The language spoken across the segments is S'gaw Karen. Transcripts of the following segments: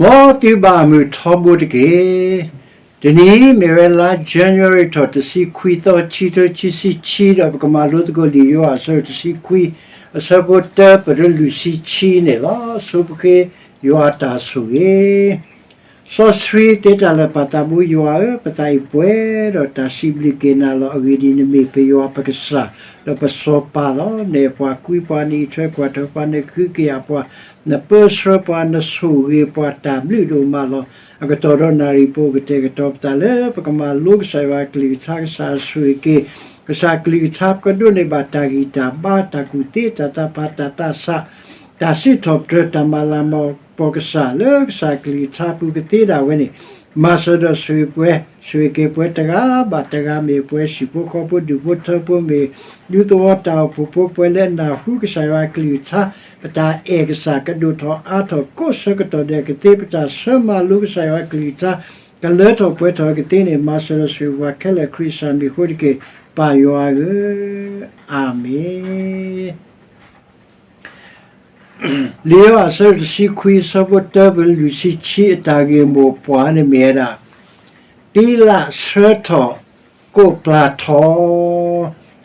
မ်သုဘၣ်မုာ်ထီဘိတက့ၢ်. တနံၤအံၤမ့ၢ်ဝဲလါ January ထီၣ်တဆံခွံသီ ခံထိခံဆံခံ ဒီးပကမၤလိသကိးလံာ်ယိၤဟၣ်အဆၢဒိၣ်တဆံခွံ အဆၢဖိတၢ ပတုၤလွံၢ်ဆံခံန့ၣ်လီၤ. ဆိပဃ့ယွၤအတၢ်ဆိၣ်ဂ့ၤ စီဆှံသ့တၢ်လၢာ် ပၢ်သးဘိယွၤဧၢ, ပသးအံၤပှဲၤဒီးတၢ်စံးဘျုးက့ၤနၤလီၤ. အဂ့ၢ်ဒ်အံၤ, နမ့ၢ်ပယွၤပကစၢ်, ဒီးပစီၤပၤလီၤ. နအဲၣ်ပှၤ, ကွံပှၤ, နအံးထွဲကွၢ်ထွဲပှၤ, နကဟုကယာ်ပှၤ, နပၢဆှၢပှၤ, နဆိၣ်ဂ့ၤပှၤ, တၢ်ဘျုးဒိၣ်မးလီၤ. အကတီၢ်ဒီးနၣ်ရံၣ် ပအိၣ်ကတဲာ်ကတီၤပသးလၢ ပကမၤလိကစၢ်ယွၤအကလုၢ်ကထါ, ကစၢ်ဆိၣ်ဂ့ၤက့ၤ ကစၢ်ကလုၢ်ကထါ, ပကဒိးန့ၢ်ဘၣ်တၢ်ဂံၢ်တၢ်ဘါ, တၢ်ကူၣ်သ့, တၢ်သးဖး, တၢ်သးဆး, တၢ်စံးထီၣ်ပတြၢၤ, တၢ်မၤလၤမၤကပီၤကစၢ်လၢကစၢ်ကလုၢ်ကထါပူၤကသ့ဒၣ်ဝဲန့ၣ်, မၤစၢၤဒီးဆိၣ်ဂ့ၤပှဲၤ, ဆိၣ်ဂ့ၤက့ၤပှဲၤတဂၤဘၣ်တဂၤ, မ့ၢ်ပှၤဟံၣ်ဖိဃီဖိ, ဒူၣ်ဖိထၢဖိ, မ့ၢ်ဒူသဝီတၢ်အိၣ်ဖှိၣ်ဖိ, ပှၤလၢအနၢ်ဟူကစၢ်ယွၤအကလုၢ်ကထါ, ပတၢ်အဲၣ်ကစၢ်ကဒိၣ်ထီၣ်အါထီၣ်, ကိးဆၢကတီၢ်ဒဲးကသ့, ပတၢ်ဆၢမၤလိကစၢ်ယွၤအကလုၢ်ကထါ ကလၢထီၣ်ပှဲၤထီၣ်ကသ့န့ၣ်, မၤစၢၤဒီးဆိၣ်ဂ့ၤပှၤခဲလၢာ် ခရံာ်ကစၢ်မံၤအဃိတက့ၢ်, ပၢ်ယွၤဧၢ, အၤမ့ၣ်. လံာ်ယိၤဟၣ်အဆၢဒိၣ်တဆံခွံ အဆၢဖိတၢ ပတုၤလွံၢ်ဆံခံ အတၢ်ဂ့ၢ်မိၢ်ပှၢ်န့ၣ်မ့ၢ်ဝဲဒၣ် ပံလးဆှၢထီၣ်ကိးပျၢ်ထီ,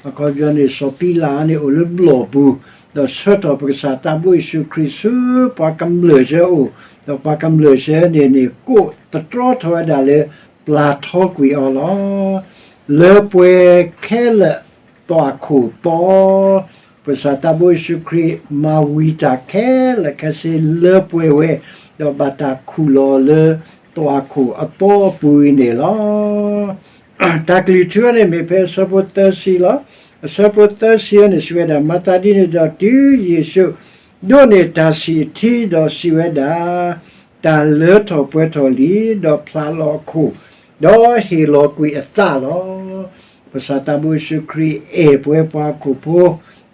အခီပညီန့ၣ် စီၤပံလးန့ၣ်အိၣ်လၢဘျီၣ်ပူၤ, ဒီးဆှၢထီၣ်ပကစၢ်သးဘိယ့ၣ်ၡူးခရံာ်ဆူပှၤကမျၢၢ်ဆၢအအိၣ်, ဒီးပှၤကမျၢၢ်ဆၢန့ၣ်န့ၣ် ကိးသတြီထီၣ်ဝဲဒၣ်လၢပျၢ်ထီကွံာ်အီၤလီၤ. လၢပှဲၤခဲလၢာ်သွၣ်ခိၣ်သီ ပကစၢ်သးဘိယ့ၣ်ၡူးခရံာ် မၤဝံၤတၢ်ခဲလၢာ်ခဲဆ့လၢပှဲၤဝဲ, ဒီးဘၣ်တၢ်ခူၣ်လီၤလၢသွၣ်ခိၣ်အသီအပူၤအံၤန့ၣ်လီၤ. တၢ်ကလုၢ်ထူန့ၣ်မ့ၢ်ဖဲအဆၢဖိသၢဆံလီၤ. အဆၢဖိသၢဆံန့ၣ်စံးဝဲဒၣ်, မၤသးဒ်န့ၣ်ဒီးတုၤယ့ၣ်ၡူးဒိးန့ၢ်တၢ်ဆံၣ်အထံဒီးစံးဝဲဒၣ်, တၢ်လၢထီၣ်ပှဲၤထီၣ်လံ, ဒီးဖျးလီၤအခိၣ်, ဒီးဟ့ၣ်လီၤကွံာ်အသးလီၤ. ပကစၢ်သးဘိယ့ၣ်ၡူးခရံာ်အဲၣ်ပှဲၤပှၤဟီၣ်ခိၣ်ဖိ,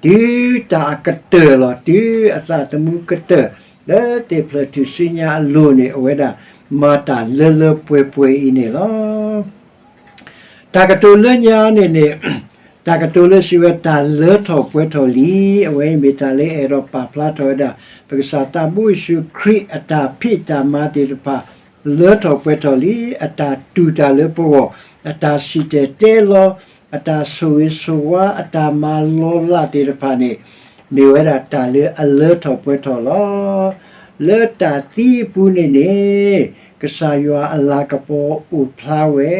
တုၤတၢ်အကတၢၢ်လီၤ, တုၤအသးသမူကတၢၢ်, လၢသ့ၣ်ဖျၢၣ်ထူၣ်စုညါအလိၤန့ၣ် အဝဲဒၣ်မၤတၢ်လၢလၢပှဲၤပှဲၤအံၤန့ၣ်လီၤ. တၢ်ကတိၤလၢညါန့ၣ်န့ၣ်, တၢ်ကတိၤလၢစံးဝဲတၢ်လၢထီၣ်ပှဲၤထီၣ်လံ, အဝဲအံၤမ့ၢ်တၢ်လၢအဲၣ်ဒိးပာ်ဖျါထီၣ်ဝဲဒၣ် ပကစၢ်သးဘိယ့ၣ်ၡူးခရံာ်အတၢ်ဖံးတၢ်မၤသ့ၣ်တဖၣ် လၢထီၣ်ပှဲၤထီၣ်လံ, အတၢ်တူၢ်တၢ်လၢပဂီၢ်, အတၢ်စံၣ်တဲၤတဲလီၤ, အတၢ်ဆိၣ်ဂ့ၤဆိၣ်ဝါ, အတၢ်မၤလီၤလးသ့ၣ်တဖၣ်န့ၣ်, မ့ၢ်ဝဲဒၣ်တၢ်လၢအလၢထီၣ်ပှဲၤထီၣ်လီၤ. လၢတၢ်သံအပူၤန့ၣ်န့ၣ်, ကစၢ်ယွၤအလၤကပီၤအိၣ်ဖျါဝဲ,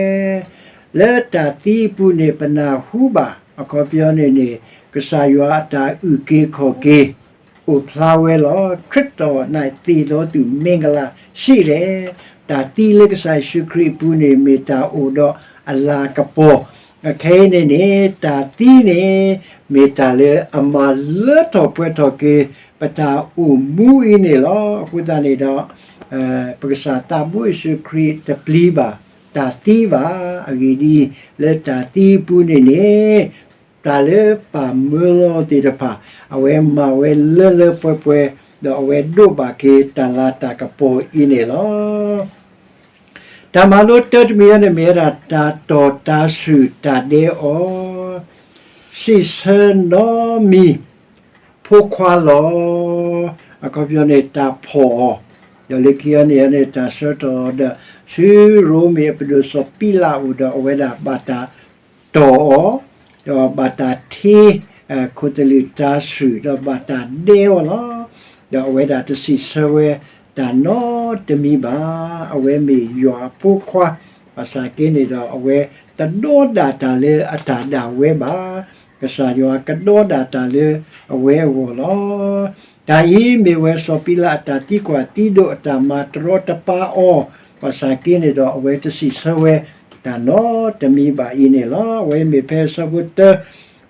လၢတၢ်သံအပူၤန့ၣ် ပနၢ်ဟူဘၣ်, အခီပညီန့ၣ်န့ၣ်, ကစၢ်ယွၤအတၢ်အုၣ်က့ၤခီၣ်က့ၤ အိၣ်ဖျါဝဲလီၤ. ခရံာ်တီၢ်နသ့ၣ်ဒီးသူၣ်မ့ၢ်ကလၢ်ဆံးလဲၣ်. တၢ်သံလၢကစၢ်ယ့ၣ်ၡူးခရံာ်အပူၤန့ၣ် မ့ၢ်တၢ်အိၣ်ဒီးအလၤကပီၤ, အခဲအံၤန့ၣ်န့ၣ် တၢ်သံန့ၣ် မ့ၢ်တၢ်လၢအမၤလၢထီၣ်ပှဲၤထီၣ်က့ၤ ပတၢ်အိၣ်မူအံၤန့ၣ်လီၤ. အဃိသတးန့ၣ်ဒီး ပကစၢ်သးဘိယ့ၣ်ၡူးခရံာ်တပျံၤဘၣ်တၢ်သံဘၣ်. အဂ့ၢ်ဒ်အံၤ, လၢတၢ်သံအပူၤန့ၣ်န့ၣ်, တၢ်လၢပၢ်မၢလီၤသ့ၣ်တဖၣ်, အဝဲမၤဝဲလၢလၢပှဲၤပှဲၤ, ဒီးအဝဲဒိးဘၣ်က့ၤတၢ်လၤတၢ်ကပီၤအံၤန့ၣ်လီၤ. တၢ်မၤလိတၢတမံၤအံၤန့ၣ်မ့ၢ်ဝဲဒၣ် တၢ်တီၢ်တၢ်ဆူၣ်တၢ်ဒဲအီၤ, စံးဆၢနီမံၤ ဖိခွါလီၤ. အခီပညီန့ၣ် တၢ်ဖီၣ်အီၤ, ဒီးလၢခံအံၤန့ၣ်န့ၣ် တၢ်ဆှၢထီၣ်အီၤဒီး ဆူရိမ့ၤအပဒိၣ်စီၤပံလးအအိၣ်ဒီး အဝဲဒၣ်ဘၣ်တၢ်တီၢ်အီၤ, ဒီးဘၣ်တၢ်ထ့ ခိၣ်သလုးတၢ်ဆူၣ် ဒီးဘၣ်တၢ်ဒဲအီၤလီၤ. ဒီးအဝဲဒၣ်တစံးဆၢဝဲတၢ်နီတမံၤဘၣ်. အဝဲမ့ၢ်ယွၤအဖိခွါ, ဘၣ်ဆၣ်က့န့ၣ်ဒီး အဝဲတဒီဒၣ်တၢ်လၢအတၢ်ဒၣ်ဝဲဘၣ်. ကစၢ်ယွၤကဒီဒၣ်တၢ်လၢအဝဲအဂီၢ်လီၤ. တၢ်အံၤမ့ၢ်ဝဲစီၤပံလးအတၢ်သံကွၢ်သံဒိး အတၢ်မၤတရီတပါအီၤ, ဘၣ်ဆၣ်က့န့ၣ်ဒီး အဝဲတစံးဆၢဝဲတၢ်နီတမံၤဘၣ်အံၤန့ၣ်လီၤ. အဝဲမ့ၢ်ဖဲအဆၢဖိတၢ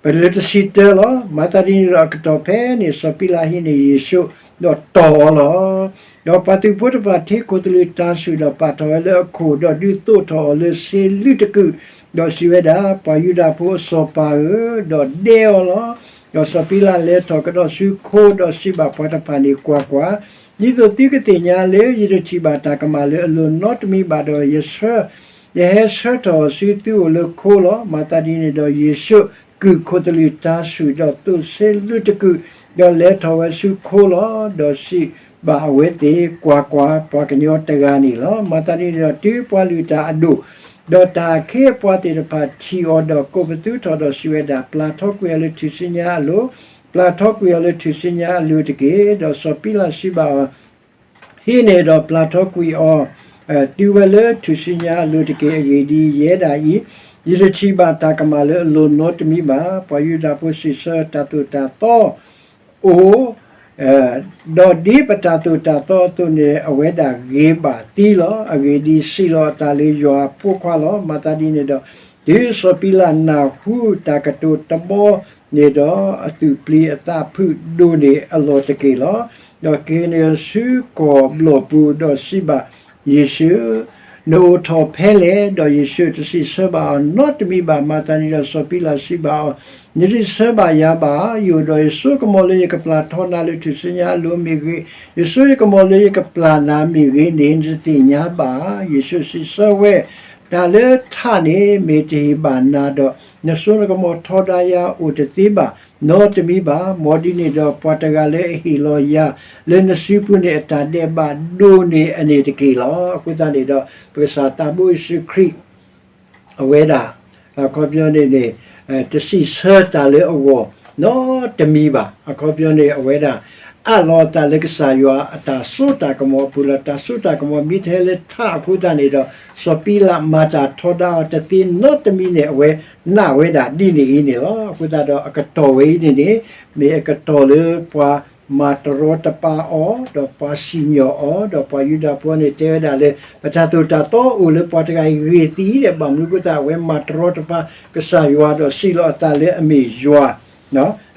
ပတုၤလၢတဆံတၢလီၤ. မၤသးဒ်န့ၣ်ဒီးအကတီၢ်ဖဲန့ၣ် စီၤပံလးဟံးန့ၢ်ယ့ၣ်ၡူး ဒီးတီၢ်အီၤလီၤ. ဒီးပှၤသုးဖိတဖၣ်ထ့ခိၣ်သလုးတၢ်ဆူၣ် ဒီးပာ်ထီၣ်ဝဲလၢအခိၣ် ဒီးဒုးသိးထီၣ်အီၤလၢစ့လုးတကုာ်, ဒီးစံးဝဲဒၣ်, ပှၤယူဒၤဖိအစီၤပၤဧၢ, ဒီးဒဲအီၤလီၤ. ဒီးစီၤပံလးလဲၤထီၣ်ကဒီးဆူခိ ဒီးစံးဘၣ်ပှၤတဖၣ်န့ၣ်, ကွၢ်ကွၢ်, ဒ်သိးသုကသ့ၣ်ညါလၢ ယတထံၣ်ဘၣ်တၢ်ကမၣ်လၢအလိၤနီတမံၤဘၣ်ဒီး ယဆှၢ ယဟဲဆှၢထီၣ်အီၤဆူသုအိၣ်လၢခိလီၤ. မၤသးဒ်န့ၣ်ဒီး ယ့ၣ်ၡူးကုၢ်ခိၣ်သလုးတၢ်ဆူၣ် ဒီးသိးစ့လုးတကုာ်, ဒီးလဲၤထီၣ်ဝဲဆူခိလီၤ. ဒီးစံး, ဘၣ်အဝဲသ့ၣ်, ကွၢ်ကွၢ်, ပှၤကညီတဂၤန့ၣ်လီၤ. မၤသးဒ်န့ၣ်ဒီး တုၤပှၤလုၢ်တၢ်အဒိၣ်, ဒီးတၢ်အခ့အပှၤသ့ၣ်တဖၣ်ထံၣ်အီၤဒီး ကိးပသူထီၣ်ဒီးစံးဝဲဒၣ်, ပျၢ်ထီကွံာ်အီၤလၢထူၣ်စုညါအလိၤ, ပျၢ်ထီကွံာ်အီၤလၢထူၣ်စုညါအလိၤတက့ၢ်. ဒီးစီၤပံလးစံးဘၣ်အီၤ, ဟံးန့ၢ်ဒီးပျၢ်ထီကွံာ်အီၤ, တုၤဝဲလၢထူၣ်စုညါအလိၤတက့ၢ်. အဂ့ၢ်ဒ်အံၤ, ယဲဒၣ်အံၤ, ယတထံၣ်ဘၣ်တၢ်ကမၣ်လၢအလိၤနီတမံၤဘၣ်. ပှၤယူဒၤဖိစံးဆၢတၢ်သိၣ်တၢ်သီ အိၣ်, ဒီးဒ်ပတၢ်သိၣ်တၢ်သီအသိးန့ၣ် အဝဲဒၣ်ဂ့ၤဘၣ်သံလီၤ. အဂ့ၢ်ဒ်အံၤ, စံးလီၤအသးလၢယွၤအဖိခွါလီၤ. မၤသးဒ်န့ၣ်ဒီး, တုၤစီၤပံလးနၢ်ဟူတၢ်ကတိၤတဘီန့ၣ်ဒီး, အသူၣ်ပျံၤအသးဖုးဒိၣ်န့ၢ်အလီၢ်တက့ၢ်လီၤ. ဒီးက့ၤန့ၢ်ဆူကီၢ်ဘျီၣ်ပူၤ, ဒီးစံးဘၣ်ယ့ၣ်ၡူး, နအိၣ်ထီၣ်ဖဲလဲၣ်. ဒီးယ့ၣ်ၡူးတစံးဆၢဘၣ်အီၤနီတမံၤဘၣ်. မၤသးဒ်န့ၣ်ဒီး စီၤပံလးစံးဘၣ်အီၤ, နတစံးဆၢဘၣ်ယၤဘၣ်. ယအိၣ်ဒီးယစိကမီၤလၢယကပျၢ်ထီနၤလၢထူၣ်စုညါအလိၤမ့ၢ်ဂ့ၤ, ယစိယကမီၤလၢယကပျၢ်နၤမ့ၢ်ဂ့ၤန့ၣ် နတသ့ၣ်ညါဘၣ်. ယ့ၣ်ၡူးစံးဆၢဝဲ, တၢ်လၢထးန့ၣ် မ့ၢ်တဟ့ၣ်ဘၣ်နၤဒီး, နစိနကမီၤထီဒါယၤအိၣ်တသ့ဘၣ်နီတမံၤဘၣ်. မ်ဒ်န့ၣ်ဒီး ပှၤတဂၤလၢအဟ့ၣ်လီၤယၤလၢနစုပူၤန့ၣ် အတၢ်ဒဲးဘးဒိၣ်န့ၢ်အန့ၣ်တက့ၢ်လီၤ. အဃိသတးန့ၣ်ဒီး ပကစၢ်သးဘိယ့ၣ်ၡူးခရံာ် အဝဲဒၣ် အခီပညီန့ၣ်န့ၣ် တစံးဆၢတၢ်လၢအဂီၢ်နီတမံၤဘၣ်. အခီပညီန့ၣ် အဝဲဒၣ် အးလီၤအသးလၢကစၢ်ယွၤအတၢ်စိတၢ်ကမီၤအပူၤလီၤ. တၢ်စိတၢ်ကမီၤမ့ၢ်ထဲလၢထးအဃိသတးန့ၣ်ဒီး စီၤပံလးမၤတၢ်ထီဒါအီၤတသ့နီတမံၤန့ၣ် အဝဲနာ်ဝဲဒၣ်ဒ်န့ၣ်အံၤန့ၣ်လီၤ. အဃိသတးဒီးအကတီၢ်ဝဲအံၤန့ၣ်န့ၣ် မ့ၢ်အကတီၢ်လၢပှၤမၤတရီတပါအီၤ, ဒီးပှၤစံၣ်ညီၣ်အီၤ, ဒီးပှၤယူဒၤဖိန့ၣ်တဲဝဲဒၣ်လၢ ပတၢ်သိၣ်တၢ်သီအိၣ်လၢပှၤတဂၤအံၤဂ့ၤသံဒီး ဘၣ်မနုၤအဃိသတး အဝဲမၤတရီတပါကစၢ်ယွၤဒီးစံးလီၤအသးလၢအမ့ၢ်ယွၤ,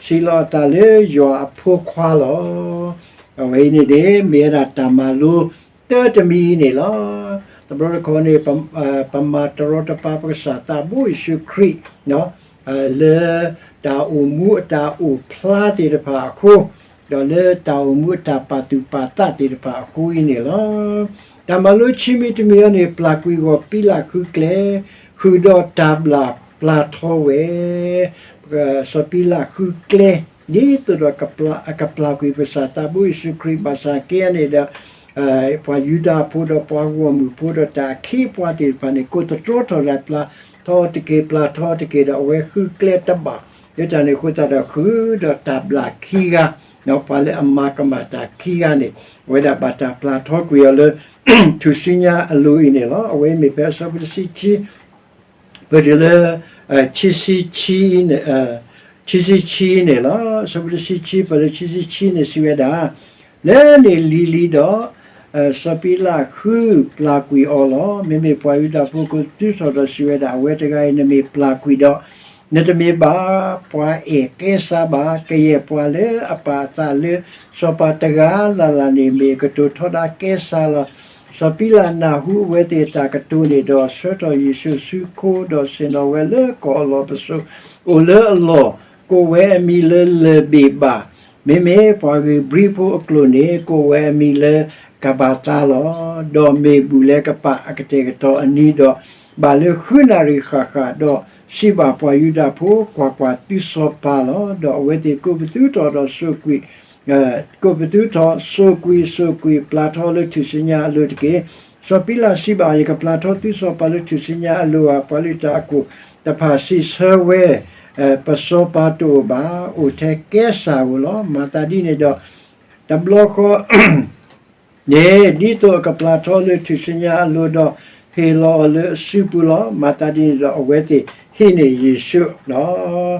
စံးလီၤအသးလၢယွၤအဖိခွါလီၤ. အဝဲအံၤန့ၣ်န့ၣ် မ့ၢ်ဝဲဒၣ်တၢ်မၤလိတၢတမံၤအံၤန့ၣ်လီၤ. တဘျီတခီန့ၣ် ပမၤတရီတပါပကစၢ်သးဘိယ့ၣ်ၡူးခရံာ် လၢတၢ်အိၣ်မူအတၢ်အိၣ်ဖျါသ့ၣ်တဖၣ်အဃိ, ဒီးလၢတၢ်အိၣ်မူအတၢ်ပာ်သူၣ်ပာ်သးသ့ၣ်တဖၣ်အဃိအံၤန့ၣ်လီၤ. တၢ်မၤလိခံမံၤတမံၤအံၤန့ၣ် ပျၢ်ကွံာ်အီၤပံလးဃုကျဲ, ဃုာ်ဒီးတၢ်ဘျၣ်ပျၢ်ထီဝဲ စီၤပံလးဃုကျဲ, ဒ်သိးဒီး ကပျၢ်ကွံာ်ပကစၢ်သးဘိယ့ၣ်ၡူးခရံာ်ဘၣ်ဆၣ်က့န့ၣ်ဒီး ပှၤယူဒၤဖိဒီးပှၤဂီၢ်မုၢ်ဖိဒီးတၢ်အခ့အပှၤသ့ၣ်တဖၣ်န့ၣ် ကိးသတြီထီၣ်ဒၣ်ပျၢ်ထီတက့ၢ် ပျၢ်ထီတက့ၢ်ဒီး အဝဲဃုကျဲတဘၣ်, လၢတၢ်န့ၣ်အဃိသတးဒီးဃုာ်ဒီးတၢ်ဘျၣ်ခံဂၤ, ဒီးပှၤလၢအမၤကမၣ်တၢ်ခံဂၤန့ၣ် အဝဲဒၣ်ဘၣ်တၢ်ပျၢ်ထီကွံာ်အီၤလၢ ထူၣ်စုညါအလိၤအံၤန့ၣ်လီၤ. အဝဲမ့ၢ်ဖဲအဆၢဖိတဆံခံ ပတုၤလၢ ခံဆံခံန့ၣ်လီၤ. အဆၢဖိတဆံခံ ပတုၤလၢခံဆံခံန့ၣ်စံးဝဲဒၣ်, လၢန့ၣ်လံၤလံၤဒီး စီၤပံလးဃုပျၢ်ကွံာ်အီၤလီၤ. မ့မ့ၢ်ပှၤယူဒၤဖိကိးပသူထီၣ်ဒီးစံးဝဲဒၣ်, အဝဲတဂၤအံၤနမ့ၢ်ပျၢ်ကွံာ်ဒီး နတမ့ၢ်ဘၣ်ပှၤအဲၣ်ကဲစၢ်ဘၣ်. ကယဲၢ်ပှၤလၢအပာ်အသးလၢစီၤပၤတဂၤလၢ်လၢ်န့ၣ် မ့ၢ်အကတိၤထီဒါကဲစၢ်လီၤ. စီၤပံလးနၢ်ဟူအဝဲသ့ၣ်အတၢ်ကတိၤန့ၣ်ဒီး ဆှၢထီၣ်ယ့ၣ်ၡူးဆူခိ ဒီးဆ့ၣ်နီၤဝဲလၢကီၢ်အလီၢ်ပစိာ်, အိၣ်လၢအလီၢ်, ကိးဝဲအမံၤလၢလၢၢ်ဘ့ၣ်ဘၣ်. မ့မ့ၢ်ပှၤဂ့ၢ်ဘြံဖိအကျိာ်န့ၣ် ကိးဝဲအမံၤလၢကၤဘၤသါလီၤ. ဒီးမ့ၢ်ဘူၣ်လဲၤကပာ်အကတဲာ်ကတီၤအနံၤဒီး ဘၣ်လၢဃုနၣ်ရံၣ်ဃၣ်ဃၣ်ဒီး စံးဘၣ်ပှၤယူဒၤဖိ, ကွၢ်ကွၢ်, သုစီၤပၤလီၤ. ဒီးအဝဲသ့ၣ်ကိးပသူထီၣ်ဒီးစိာ်ကွံာ် ကိးပသူထီၣ်, စိာ်ကွံာ်, စိာ်ကွံာ်, ပျၢ်ထီလၢထူၣ်စုညါအလိၤတက့ၢ်. စီၤပံလးစံးဘၣ်အီၤ, ယကပျၢ်ထီသုစီၤပၤလၢထူၣ်စုညါအလိၤဧါ. ပှၤလုၢ်တၢ်အခိၣ်တဖၣ်စံးဆၢဝဲ, ပစီၤပၤတအိၣ်ဘၣ်, အိၣ်ထဲကဲစၢ်ဧိၤလီၤ. မၤသးဒ်န့ၣ်ဒီး တဘျီဃီ န့ၣ် ဒ်သိးအကပျၢ်ထီလၢထူၣ်စုညါအလိၤဒီး ဟ့ၣ်လီၤအီၤလၢအစုပူၤလီၤ. မၤသးဒ်န့ၣ်ဒီး အဝဲသ့ၣ်ဟံးန့ၢ်ယ့ၣ်ၡူးလီၤ.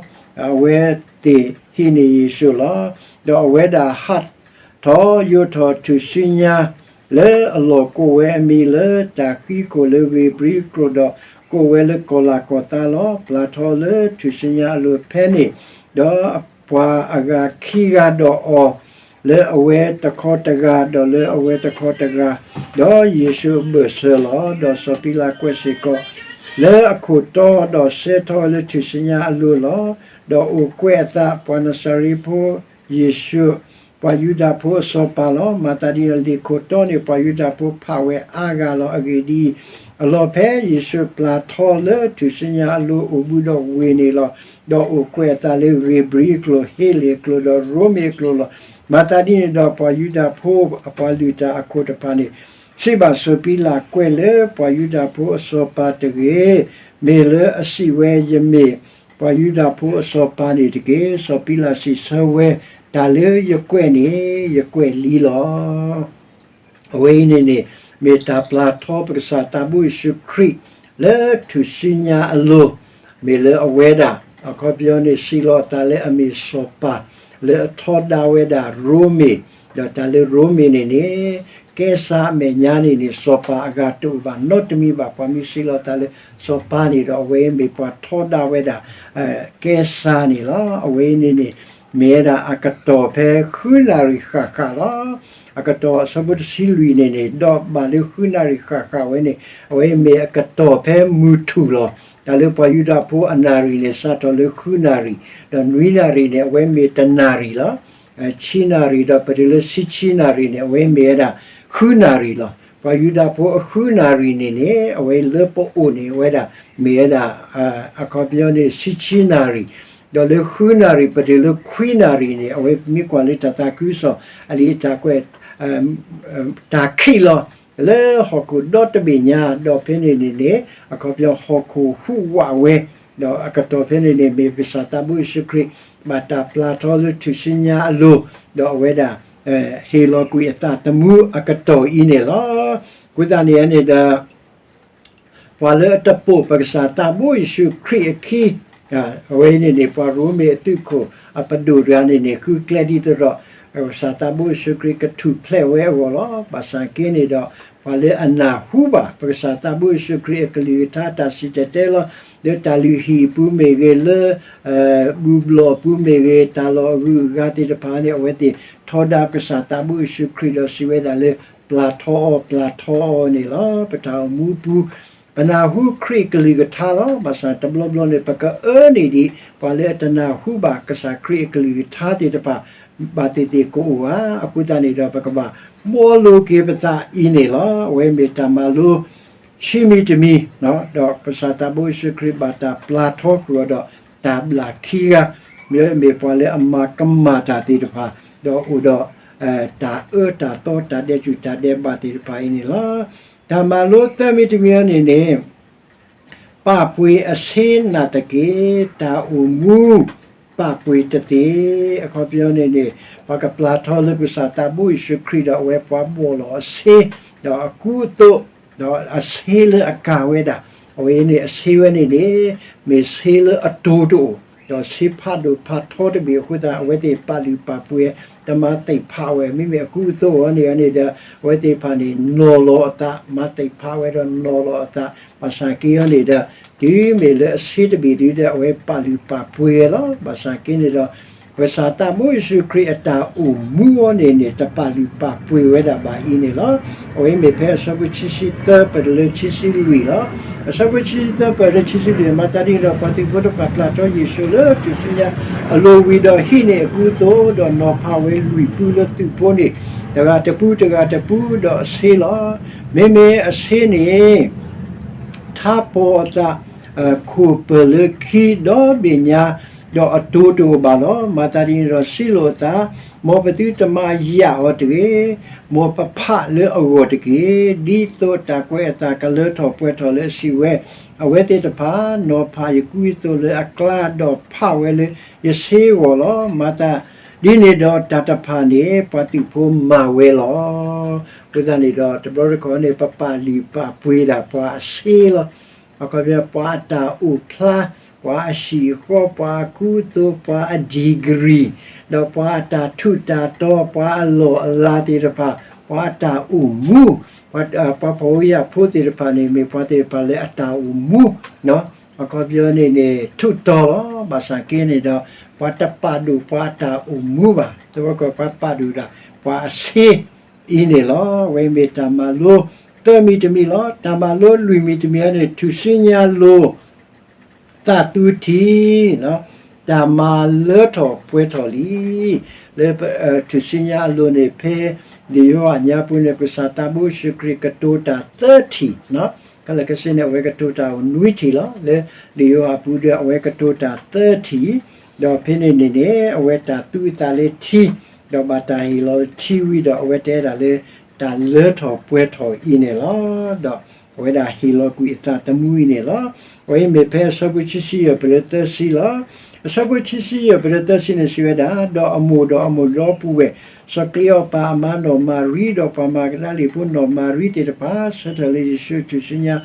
အဝဲသ့ၣ်ဟံးန့ၢ်ယ့ၣ်ၡူးလီၤ. ဒီးအဝဲဒၣ်ဟးထီၣ်ယိးထီၣ်ထူၣ်စုညါလၢအလီၢ်, ကိးဝဲအမံၤလၢတၢ်ဃံခိၣ်လၢဂ့ၤဘြံအကျိာ်ဒီး ကိးဝဲလၢကီၢ်လၤကီၢ်သါလီၤ. ပျၢ်ထီလၢထူၣ်စုညါအလိၤဖဲန့ၣ်, ဒီးပှၤအဂၤခံဂၤဒီးအီၤ လၢအဝဲတခီတဂၤ, ဒီးလၢအဝဲတခီတဂၤ, ဒီးယ့ၣ်ၡူးအဘၢၣ်စၢၤလီၤ. ဒီးစီၤပံလးကွဲးစ့ၢ်ကီးလၢအခိၣ်တီ, ဒီးဆှၢထီၣ်ဝဲလၢထူၣ်စုညါအလိၤလီၤ. ဒီးအိၣ်ကွဲးအသး, ပှၤနစၤရ့းဖိယ့ၣ်ၡူး, ပှၤယူဒၤဖိအစီၤပၤလီၤ. မၤသးဒ်န့ၣ်ဒီး လံာ်ခိၣ်တီန့ၣ် ပှၤယူဒၤဖိဖးဝဲအါဂၤလီၤ. အဂ့ၢ်ဒ်အံၤ, အလီၢ်ဖဲယ့ၣ်ၡူးပျၢ်ထီလၢထူၣ်စုညါအလိၤအိၣ်ဘူးဒီးဝ့ၢ်န့ၣ်လီၤ. ဒီးအိၣ်ကွဲးအသးလၢဂ့ၤဘြံအကျိာ်, ဟ့လ့ၣ်အကျိာ်, ဒီးရိမ့ၤအကျိာ်လီၤ. မၤသးဒ်န့ၣ်ဒီး ပှၤယူဒၤဖိအပှၤလုၢ်တၢ်အခိၣ်တဖၣ်န့ၣ် စံးဘၣ်စီၤပံလး, ကွဲးလၢပှၤယူဒၤဖိအစီၤပၤတဂ့ၤ, မ့ၢ်လၢအစံးဝဲ, ယမ့ၢ်ပှၤယူဒၤဖိအစီၤပၤန့ၣ်တက့ၢ်. စီၤပံလးစံးဆၢဝဲ, တၢ်လၢယကွဲးန့ၣ် ယကွဲးလံလီၤ. အဝဲအံၤန့ၣ်န့ၣ် မ့ၢ်တၢ်ပျၢ်ထီပကစၢ်သးဘိယ့ၣ်ၡူးခရံာ် လၢထူၣ်စုညါအလိၤ, မ့ၢ်လၢအဝဲဒၣ် အခီပညီန့ၣ် စံးလီၤအသးလၢအမ့ၢ်စီၤပၤ လၢအထီဒါဝဲဒၣ်ရိမ့ၤ, ဒီးတၢ်လၢရိမ့ၤန့ၣ်န့ၣ် ကဲစါအမဲာ်ညါန့ၣ်န့ၣ် စီၤပၤအဂၤတအိၣ်ဘၣ်နီတမံၤဘၣ်. ပှၤမ့ၢ်စံးလီၤအသးလၢစီၤပၤန့ၣ်ဒီး အဝဲမ့ၢ်ပှၤထီဒါဝဲဒၣ် ကဲစါန့ၣ်လီၤ. အဝဲအံၤန့ၣ်န့ၣ် မ့ၢ်ဝဲဒၣ်အကတီၢ်ဖဲဃုနၣ်ရံၣ်ဃၣ်ဃၣ်လီၤ. အကတီၢ်အဆၢဖိတဆံလွံၢ်န့ၣ်န့ၣ် ဒီးဘၣ်လၢဃုနၣ်ရံၣ်ဃၣ်ဃၣ်ဝဲန့ၣ် အဝဲမ့ၢ်အကတီၢ်ဖဲမုၢ်ထူၣ်လီၤ. တၢ်လၢပှၤယူဒၤဖိအနၣ်ရံၣ်န့ၣ် စးထီၣ်လၢဃုနၣ်ရံၣ်, ဒီးနွံနၣ်ရံၣ်န့ၣ် အဝဲမ့ၢ်တနၣ်ရံၣ်လီၤ. ဆံနၣ်ရံၣ်ဒီးပတုၤလၢဆံဆံနၣ်ရံၣ်န့ၣ် အဝဲမ့ၢ်ဝဲဒၣ်ဃုနၣ်ရံၣ်လီၤ. ပှၤယူဒၤဖိအဃုနၣ်ရံၣ်န့ၣ်န့ၣ် အဝဲလၢပအိၣ်န့ၣ် အဝဲဒၣ်မ့ၢ်ဝဲဒၣ် အခီပညီန့ၣ် ဆံဆံနၣ်ရံၣ်, ဒီးလၢဃုနၣ်ရံၣ်ပတုၤလၢခွံနၣ်ရံၣ်န့ၣ် အဝဲမ့ၢ်ကွၢ်လၢတၢ်သးခုကစီၣ်အလံာ်အတၢ်ကွဲး တၢ်ခံးလီၤ လၢဟီၣ်ခိၣ်ဒီတဘ့ၣ်ညါ, ဒီးဖဲန့ၣ်န့ၣ်န့ၣ် အခီပညီဟီၣ်ခိၣ်ဟူးဝးဝဲ, ဒီးအကတီၢ်ဖဲန့ၣ်န့ၣ် မ့ၢ်ပကစၢ်သးဘိယ့ၣ်ၡူးခရံာ် ဘၣ်တၢ်ပျၢ်ထီလၢထူၣ်စုညါအလိၤ, ဒီးအဝဲဒၣ် ဟ့ၣ်လီၤကွံာ်အသးသမူအကတီၢ်အံၤန့ၣ်လီၤ. အဃိသတးန့ၣ်န့ၣ်ဒီး ပှၤလၢအတပိာ်ပကစၢ်သးဘိယ့ၣ်ၡူးခရံာ်အခံ, အဝဲန့ၣ်န့ၣ် ပှၤရိမ့ၤအသုးခိၣ်အပဒိၣ်တဂၤန့ၣ်န့ၣ် ဃုကျဲဒ်သိးဒီး ပကစၢ်သးဘိယ့ၣ်ၡူးခရံာ်ကထူၣ်ဖျဲးဝဲအဂီၢ်လီၤ. ဘၣ်ဆၣ်က့န့ၣ်ဒီး ပှၤလၢအနၢ်ဟူဘၣ် ပကစၢ်သးဘိယ့ၣ်ၡူးခရံာ်အကလုၢ်ကထါတၢ်စံၣ်တဲၤတဲလီၤ လၢတၢ်လုၢ်ဟံၣ်အပူၤမ့ၢ်ဂ့ၤ လၢ ဘူၣ်ဘျီၣ်အပူၤမ့ၢ်ဂ့ၤ တၢ်လီၢ်အဂုၤအဂၤသ့ၣ်တဖၣ်န့ၣ် အဝဲသ့ၣ်ထီဒါပကစၢ်သးဘိယ့ၣ်ၡူးခရံာ်ဒီးစံးဝဲဒၣ်လၢ ပျၢ်ထီအီၤ ပျၢ်ထီအီၤန့ၣ်လီၤ. ပတၢ်အိၣ်မူပူၤ ပနၢ်ဟူခရံာ်ကလုၢ်ကထါလီၤ. ဘၣ်ဆၣ်တဘျီဘျီန့ၣ် ပကအၢန့ၢ်ဒံး ပှၤလၢအတနၢ်ဟူဘၣ်ကစၢ်ခရံာ်အကလုၢ်ကထါသ့ၣ်တဖၣ် ဘၣ်သ့ၣ်သ့ၣ်ကအိၣ်ဧါ. အဃိသတးန့ၣ်ဒီး ပကဘၣ်ဘှီလိက့ၤပသးအံၤန့ၣ်လီၤ. အဝဲမ့ၢ်တၢ်မၤလိ ခံမံၤတမံၤ, ဒီးပကစၢ်သးဘိယ့ၣ်ၡူးခရံာ်ဘၣ်တၢ်ပျၢ်ထီဃုာ်အီၤဒီး တၢ်ဘျၣ်ခံဂၤ, မ့ၢ်မ့ၢ်ပှၤလၢအမၤကမၣ်တၢ်သ့ၣ်တဖၣ်, ဒီးအိၣ်ဒီး တၢ်အၢတၢ်သီ တၢ်ဒဲးဆူၣ်တၢ်ဒဲးဘးသ့ၣ်တဖၣ်အံၤန့ၣ်လီၤ. တၢ်မၤလိသၢမံၤတမံၤအံၤန့ၣ်န့ၣ် ပာ်ပှ့ၤအဆ့နာ်သက့ တၢ်အိၣ်မူ ပာ်ပှ့ၤတသ့. အခီပညီန့ၣ်န့ၣ် ပှၤကပျၢ်ထီလၢပကစၢ်သးဘိယ့ၣ်ၡူးခရံာ်ဒီးအဝဲပှၤဘီၣ်လီၤအဆ့, ဒီးအကူအသိး, ဒီးအဆ့လၢအကၤဝဲဒၣ်, အဝဲန့ၣ်အဆ့ဝဲန့ၣ်န့ၣ် မ့ၢ်ဆ့လၢအတိၤတအိၣ်, ဒီးဆ့ဖးဒိၣ်ဖးထီတဘ့ၣ်အဃိသတး အဝဲသ့ၣ်ပာ်လုၢ်ပာ်ပှ့ၤ တမၤသ့ၣ်ဖးဝဲ မ့မ့ၢ်အကူအသိးအီၤန့ၣ်န့ၣ်ဒီး အဝဲသ့ၣ်တဖၣ်န့ၣ် နီၤလီၤအသး မၤသ့ၣ်ဖးဝဲဒီးနီၤလီၤအသး ဘၣ်ဆၣ်က့အီၤန့ၣ်ဒီး တုၤမ့ၢ်လၢအဆ့တဘ့ၣ်ဒုဒီး အဝဲပာ်လုၢ်ပာ်ပှ့ၤဝဲလီၤ. ဘၣ်ဆၣ်က့န့ၣ်ဒီး ပကစၢ်သးဘိယ့ၣ်ၡူးခရံာ်အတၢ်အိၣ်မူအီၤန့ၣ်န့ၣ် တပာ်လုၢ်ပာ်ပှ့ၤဝဲဒၣ်ဘၣ်အံၤန့ၣ်လီၤ. အဝဲမ့ၢ်ဖဲအဆၢဖိခံဆံသၢပၢၢ်တုၤလၢခံဆံလွံၢ်လီၤ. အဆၢဖိခံဆံသၢပၢၢ်လၢခံဆံလွံၢ် မၤသးဒ်န့ၣ်ဒီး ပှၤသုးဖိတဖၣ်ပျၢ်ထီယ့ၣ်ၡူးလၢထူၣ်စုညါအလိၤဝံၤဒီး ဟံးန့ၢ်အကူအသိး ဒီးနီၤဖးဝဲလွံၢ်ပူလၢသုးဖိန့ၣ် တဂၤတပူ တဂၤတပူ ဒီးအဆ့လီၤ. မ့မ့ၢ်အဆ့န့ၣ် ထါပီၤအသး ခိၣ်ပၢၢ်လၢခံဒီဘ့ၣ်ညါ, ဒီးအတိၤတအိၣ်ဘၣ်လီၤ. မၤသးဒ်န့ၣ်ဒီးစံးလိာ်အသး, မ်ပသုတမၤယာ်အီၤတဂ့ၤ, မ်ပဖးလၢအဂီၢ်တက့ၢ်. ဒ်သိးတၢ်ကွဲးအသးကလၢထီၣ်ပှဲၤထီၣ်လၢအစံးဝဲ, အဝဲသ့ၣ်တဖၣ် နီၤဖးယကူအသိးလၢအကျါ ဒီးဖးဝဲလၢယဆ့အဂီၢ်လီၤ. မၤသးဒ်န့ၣ်ဒီး တၢ်တဖၣ်န့ၣ် ပှၤသုးဖိမၤဝဲလီၤ. အဃိသတးန့ၣ်ဒီး တဘျီတခီၣ်န့ၣ် ပပာ်လုၢ်ပာ်ပှ့ၤဒၣ်ပှၤအဆ့လီၤ. အခီပညီ ပှၤအတၢ်အိၣ်ဖျါ, ပှၤအဟံၣ်အဃီ, ပှၤအကူအသိး, ပှၤအ degree, ဒီးပှၤအတၢ်ထူးတၢ်တီၤ, ပှၤအလီၢ်အလၤသ့ၣ်တဖၣ်, ပှၤအတၢ်အိၣ်မူ, ပှၤဖှီၣ်ဖိယာ်ဖိသ့ၣ်တဖၣ်န့ၣ် မ့ၢ်ပှၤသ့ၣ်တဖၣ်လၢအတၢ်အိၣ်မူ အခီပညီန့ၣ်န့ၣ် ထူးတီၤလီၤ. ဘၣ်ဆၣ်က့န့ၣ်ဒီး ပှၤတပာ်ဒိၣ်ပှၤအတၢ်အိၣ်မူဘၣ်. သဝီကီၢ်ပှၤပာ်ဒိၣ်ဒၣ် ပှၤအဆ့အံၤန့ၣ်လီၤ. အဝဲမ့ၢ်တၢ်မၤလိသၢမံၤတမံၤလီၤ. တၢ်မၤလိလွံၢ်မံၤတမံၤအံၤန့ၣ် ထူၣ်စုညါလိၤ သးသူထံး, တၢ်မၤလၢထီၣ်ပှဲၤထီၣ်လံ. လၢထူၣ်စုညါအလိၤန့ၣ် ဖဲလံာ်ယိၤဟၣ်ညါပူၤန့ၣ် ပကစၢ်သးဘိယ့ၣ်ၡူးခရံာ်ကတိၤတၢ်သၢထံၣ်, ခဲလၢာ်ခဲဆ့န့ၣ် အဝဲကတိၤတၢ်အိၣ်နွံထံၣ်လီၤ. လၢလံာ်ယိၤဟၣ်ပူၤဒီး အဝဲကတိၤတၢ်သၢထံၣ်, ဒီးဖဲန့ၣ်န့ၣ်န့ၣ် အဝဲတၢ်သူအသးလၢထံ ဒီးဘၣ်တၢ်ဟ့ၣ်လီၤထံဝံၤဒီး အဝဲတဲဒၣ်လၢ တၢ်လၢထီၣ်ပှဲၤထီၣ်အံၤန့ၣ်လီၤ. ဒီးအဝဲဒၣ်ဟ့ၣ်လီၤကွံာ်အသးသမူအံၤန့ၣ်လီၤ. အဝဲအံၤမ့ၢ်ဖဲအဆၢဖိခံဆံယဲၢ် ပတုၤလၢသၢဆံလီၤ. အဆၢဖိခံဆံယဲၢ် ပတုၤလၢသၢဆံန့ၣ်စံးဝဲဒၣ်, ဒီးအမိၢ်ဒီးအမိၢ်ဒီပုၢ်ဝဲၢ်, စီၤကလံးအီၣ်ပၤအမါနီၢ်မၤရံ, ဒီးပှၤမၤကဒၤလံၣ်ဖိနီၢ်မၤရံသ့ၣ်တဖၣ် ဆၢထၢၣ်လၢယ့ၣ်ၡူးထူၣ်စုညါ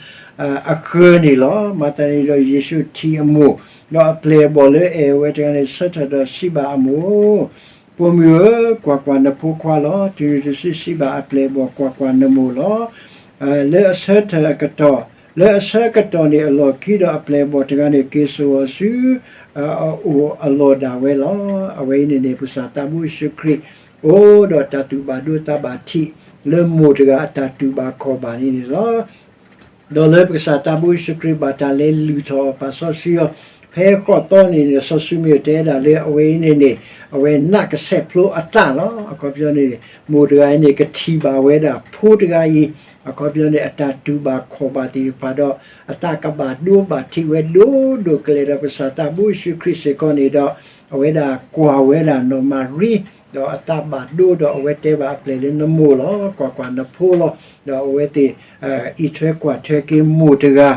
အဃၢၤန့ၣ်လီၤ. မၤသးဒ်န့ၣ်ဒီး ယ့ၣ်ၡူးထံၣ်အမိၢ်, ဒီးအပျဲၢ်အဘီၣ်လၢအဲၣ်ဝဲတဂၤန့ၣ် ဆၢထၢၣ်ဒီးစံးဘၣ်အမိၢ်, ပိာ်မုၣ်ဧၢ, ကွၢ်ကွၢ်, နဖိခွါလီၤ. တုၤနုၤတစုစံးဘၣ်အပျဲၢ်အဘီၣ်, ကွၢ်ကွၢ်, နမိၢ်လီၤ. လၢအဆၢထၢၣ်အကတီၢ်, လၢအဆၢကတီၢ်န့ၣ်အလီၢ်ခံဒီး အပျဲၢ်အဘီၣ်တဂၤန့ၣ် က့ၤစိာ်အီၤဆူ အအိၣ်အလီၢ်ဒၣ်ဝဲလီၤ. အဝဲအံၤန့ၣ်န့ၣ် ပကစၢ်သးဘိယ့ၣ်ၡူးခရံာ် အိၣ်ဒီးတၢ်သူၣ်ဘၣ်ဒိသးဘၣ်ထံး လၢမိၢ်တဂၤအတၢ်တူၢ်ဘၣ်ခီၣ်ဘၣ်န့ၣ်န့ၣ်လီၤ. ဒီးလၢပကစၢ်သးဘိယ့ၣ်ၡူးခရံာ်ဘၣ်တၢ်လဲၤလုၢ်ထီၣ်အီၤ ပာ်စီဆှံအီၤ ဖဲဃိးသီန့ၣ်န့ၣ် စီၤၡမူၤအ့လးတဲဒၣ်လၢအဝဲအံၤန့ၣ်န့ၣ် အဝဲနးကဆဲးဖျိအသးလီၤ. အခီပညီန့ၣ် မိၢ်တဂၤအံၤန့ၣ် ကထံၣ်ဘၣ်ဝဲဒၣ်ဖိတဂၤအံၤ အခီပညီန့ၣ် အတၢ်တူၢ်ဘၣ်ခီၣ်ဘၣ်သ့ၣ်တဖၣ်ဒီး အသးကဘၣ်ဒိဘၣ်ထံးဝဲဒိၣ်ဒိၣ်ကလဲာ်ဒီး ပကစၢ်သးဘိယ့ၣ်ၡူးခရံာ်စ့ၢ်ကီးန့ၣ်ဒီး အဝဲဒၣ်ကွၢ်ဝဲဒၣ်နီၢ်မၤရံ ဒီးအသးဘၣ်ဒိဒီး အဝဲတဲဘၣ်အပျဲၢ်လၢနမိၢ်လီၤ, ကွၢ်ကွၢ်, နဖိလီၤ. ဒီးအဝဲသ့ၣ် အံးထွဲကွၢ်ထွဲက့ၤမိၢ်တဂၤ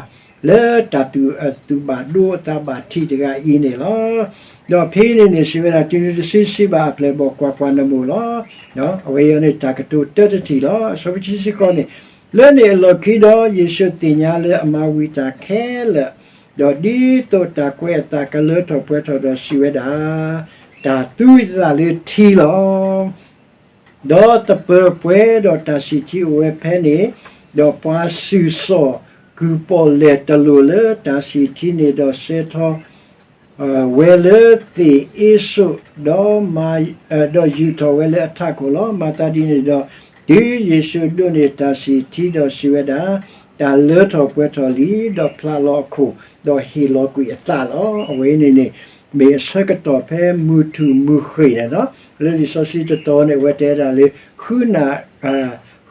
လၢတၢ်သူၣ်ဘၣ်ဒိသးဘၣ်ထံးတဂၤအံၤန့ၣ်လီၤ. ဒီးဖဲအံၤန့ၣ်န့ၣ် စံးဝဲဒၣ် တုၤနုၤတစုစံးဘၣ်အပျဲၢ်အဘီၣ်, ကွၢ်ကွၢ်, နမိၢ်လီၤ. အဝဲအံၤန့ၣ် တၢ်ကတိၤတၢတထံၣ်လီၤ. အဆၢဖိခံဆံဃိးန့ၣ်, လၢန့ၣ်အလီၢ်ခံဒီး ယ့ၣ်ၡူးသ့ၣ်ညါလၢအမၤဝံၤတၢ်ခဲလၢာ်, ဒီးဒ်သိးတၢ်ကွဲးအသးကလၢထီၣ်ပှဲၤထီၣ်ဒီးစံးဝဲဒၣ်, တၢ်သူယသးလၢထံလီၤ. ဒီးသပၢၤပှဲၤဒီးတၢ်ဆံၣ်ထံအိၣ်ဝဲဖဲန့ၣ်, ဒီးပှၤဆူၣ်စီၣ်ကုၢ်ပီၣ်လဲၣ်တလိၣ်လၢတၢ်ဆံၣ်ထံန့ၣ်ဒီး စဲထီၣ်ဝဲလၢသ့ၣ်အ့စိာ်, ဒီးမၤ, ဒီးယူာ်ထီၣ်ဝဲလၢအထးခိၣ်လီၤ. မၤသးဒ်န့ၣ်ဒီး, တုၤယ့ၣ်ၡူးဒိးန့ၢ်တၢ်ဆံၣ်ထံဒီးစံးဝဲဒၣ်, တၢ်လၢထီၣ်ပှဲၤထီၣ်လံ, ဒီးဖျးလီၤအခိၣ်, ဒီးဟ့ၣ်လီၤကွံာ်အသးလီၤ. အဝဲအံၤန့ၣ်န့ၣ် မ့ၢ်အဆၢကတီၢ်ဖဲမုၢ်ထူၣ်မုၢ်ဃ့ၢ်န့ၣ်လီၤ. လၢလံာ်စီဆှံတတီၤန့ၣ် အဝဲတဲဒၣ်လၢ ဃုနၣ်,